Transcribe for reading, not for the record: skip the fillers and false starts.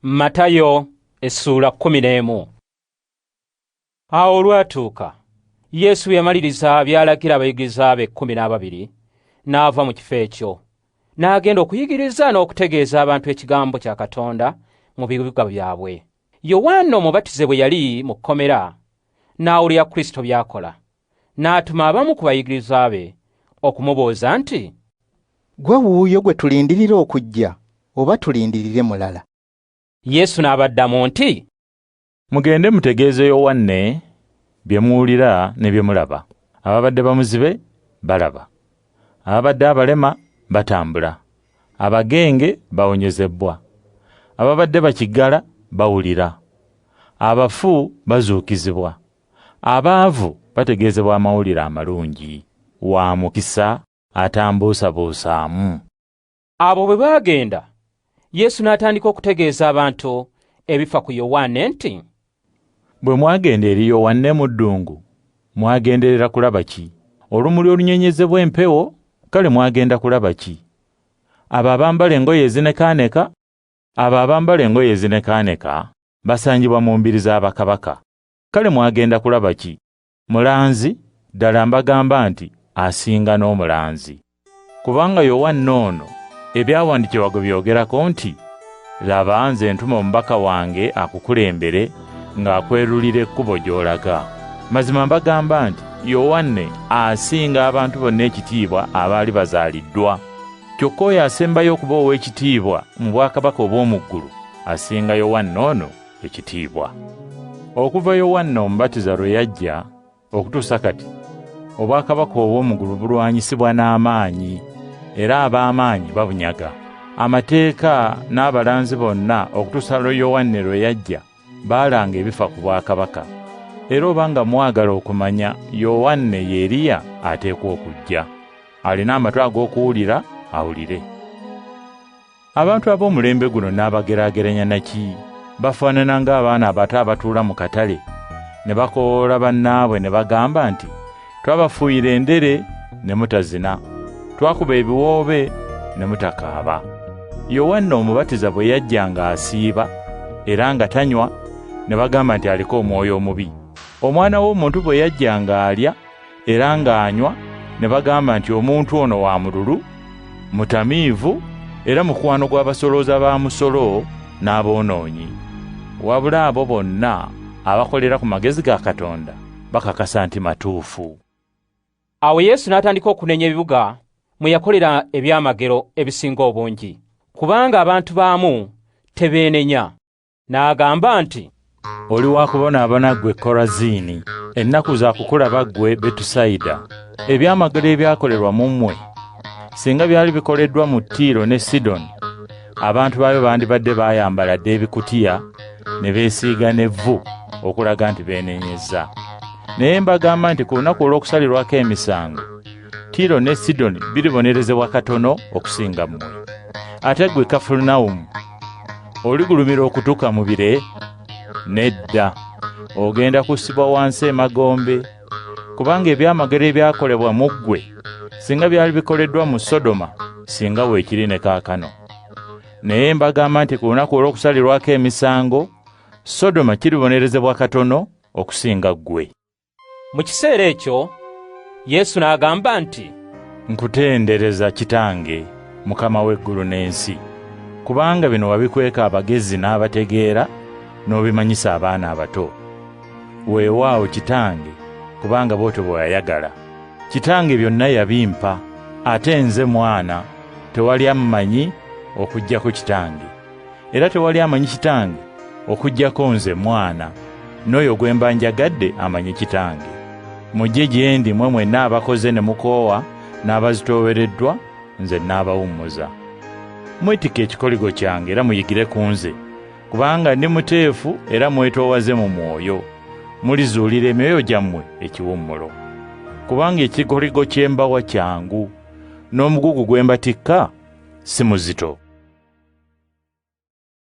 Matayo essuula 11. Awo olwatuuka, Yesu bwe yamaliriza by'alagira abayigirizwa be 12, n'ava mu kifo ekyo, n'agenda okuyigiriza n'okutegeeza abantu ekigambo kya Katonda mu bibuga byabwe. Yowaana Omubatize bwe yali mu kkomera, n'awulira Kristo by'akola, n'atuma abamu ku bayigirizwa be okumubuuza nti, Ggwe wuuyo gwe tulindirira okujja, oba tulindirire mulala? Yesu n'abaddamu nti, Mugende mutegeeze Yowanne bye muwulira ne bye mulaba. Ababadde bamuzibe balaba, ababadde abalema batambula, abagenge bawonyezebbwa, ababadde bakiggala bawulira, abafu bazuukizibwa, abaavu bategeezebwa amawulire amalungi. Wa mukisa atambuusabuusaamu. Abo bwe baagenda, Yesu n'atandika okutegeeza abantu ebifa ku Yowanne nti, Bwe mwagenda eri Yowanne mu ddungu, mwagenderera kulaba ki? Olumuli olunyenyezebwa empewo? Kale mwagenda kulaba ki? Abo abambala engoye ezinekaaneka? Abo abambala engoye ezinekaaneka basangibwa mu mbiri z'abakabaka. Kale mwagenda kulaba ki? Mulanzi? Ddala mbagamba nti asinga n'omulanzi. Kubanga Yowanne ono ebyawandiikibwa gwe byogerako nti, Laba nze ntuma omubaka wange akukulembere ng'akwerulira ekkubo gy'olaga. Mazima mbagamba nti Yowanne asinga abantu bonna ekitiibwa abaali bazaaliddwa. Kyokka oyo asembayo okuba ow'ekitiibwa mu bwakabaka obw'omu ggulu asinga Yowanne ono ekitiibwa. Okuva Yowanne Omubatiza lwe yajja okutuusa kati, obwakabaka obw'omu ggulu bulwanyisibwa n'amaanyi, era ab'amaanyi babunyaga. Amateeka n'abalanzi bonna okutuusa lwe Yowanne lwe yajja baalanga ebifa ku bwakabaka. Era obanga mwagala okumanya, Yowanne ye Eriya ateekwa okujja. Alina amatu ag'okuwulira awulire. Abantu ab'omulembe guno n'abageraageranya na ki? Bafaanana ng'abaana abato abatuula mu katale ne bakoowoola bannaabwe ne bagamba nti, Twabafuuyira endere ne mutazina, twakuba ebiwoobe ne mutakaaba. Yowanne Omubatiza bwe yajja ng'asiiba era nga tanywa, ne bagamba nti aliko omwoyo omubi. Omwana w'omuntu bwe yajja ng'alya era ng'anywa, ne bagamba nti omuntu ono wa mululu, mutamiivu, era mukwano gw'abasolooza ba musolo n'aboonoonyi. Wabula abo bonna abakolera ku magezi ga Katonda bakakasa nti matuufu. Awo Yesu n'atandika okunenya ebibuga mwe yakolera ebyamagero ebisinga obungi, kubanga abantu baamu tebeenenya. N'agamba nti, Oli wa kubonaabona ggwe Koraziini, ennaku za kukulaba ggwe Betusayida. Ebyamagero ebyakolerwa mu mmwe singa byali bikoleddwa mu Tiiro ne Sidoni, abantu baayo bandibadde baayambala dda ebikutiya ne beesiiga n'evvu okulaga nti beenenyezza. Naye mbagamba nti ku lunaku olw'okusalirwako emisango, Tiiro ne Sidoni biribonerezebwa katono okusinga mmwe. Ate ggwe Kafulunawumu, oligulumira okutuuka mu bire? Nedda, ogenda kussibwa wansi emagombe, kubanga ebyamagero ebyakolebwa mu ggwe singa byali bikoleddwa mu Sodoma, singa weekiri ne kaakano. Naye mbagamba nti ku lunaku olw'okusalirwako emisango, Sodoma kiribonerezebwa katono okusinga ggwe. Mu kiseera ekyo Yesu n'agamba nti, Nkutendereza Kitange, Mukama w'eggulu n'ensi, kubanga bino wabikweka abagezi n'abategeera n'obimanyisa abaana abato. Weewaawo Kitange, kubanga bw'otyo bwe wayagala. Kitange byonna yabimpa, ate nze mwana, tewali ammanyi okuggyako Kitange. Era tewali amanyi Kitange okuggyako nze mwana, n'oyo gwe mba njagadde amanyi Kitange. Mujje gye ndi mmwe mwenna abakoze ne mukoowa n'abazitoowereddwa, nze nnaabawummuza. Mwetikke ekikoligo kyange era muyigire ku nze, kubanga ndi muteefu era mwetoowaze mu mwoyo, mulizuulira emyoyo gyammwe ekiwummulo. Kubanga ekikoligo kye mbawa kyangu, n'omugugu gwe mbatikka si muzito.